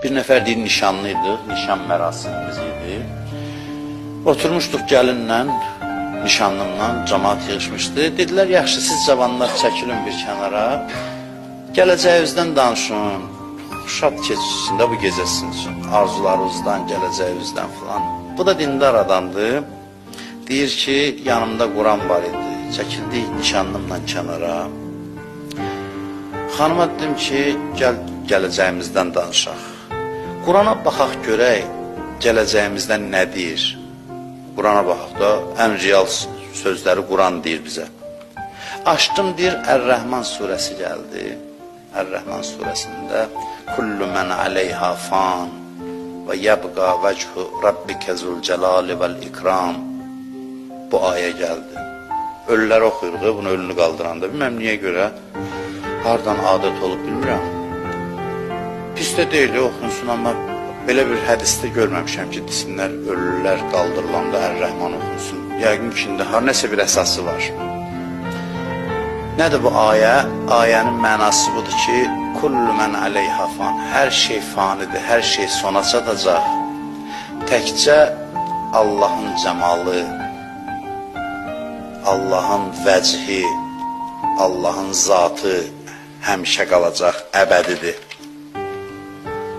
Bir nəfər deyir, nişanlı idik, nişan mərasimimiz idi. Oturmuşduq gəlinlə, nişanlımla, camaat yığışmışdı. Dedilər, yaxşı, siz cavanlar çəkilin bir kənara. Gələcəyinizdən danışın, şad keçsin də bu gecə sizin üçün, arzularınızdan, gələcəyinizdən filan. Bu da dindar adamdır. Deyir ki, yanımda Quran var idi. Çəkildik nişanlımla kənara. Xanıma dedim ki, gəl gələcəyimizdən danışaq. Qurana baxaq görək, gələcəyimizdən nə deyir? Qurana baxaq da, ən real sözləri Quran deyir bizə. Açdım, deyir, Ər-Rəhman surəsi gəldi. Ər-Rəhman surəsində Kullu mən aleyha fan və yəbqa vəchu rabbikə zul-cəlali vəl-ikram bu ayə gəldi. Ölülər oxuyuruq, bunu ölünü qaldıranda. Bilməm niyə görə, hardan adət olub bilmirəm. Pis də deyil, oxunsun, amma belə bir hədisdə görməmişəm ki, desinlər, ölülər qaldırılanda Ər-Rəhman oxunsun. Yəqin ki, indi har nəsə bir əsası var. Nədir bu ayə? Ayənin mənası budur ki, kullu mən aleyha fan, hər şey fanidir, hər şey sona çatacaq. Təkcə Allahın cəmalı, Allahın vəchi, Allahın zatı həmişə qalacaq, əbədidir.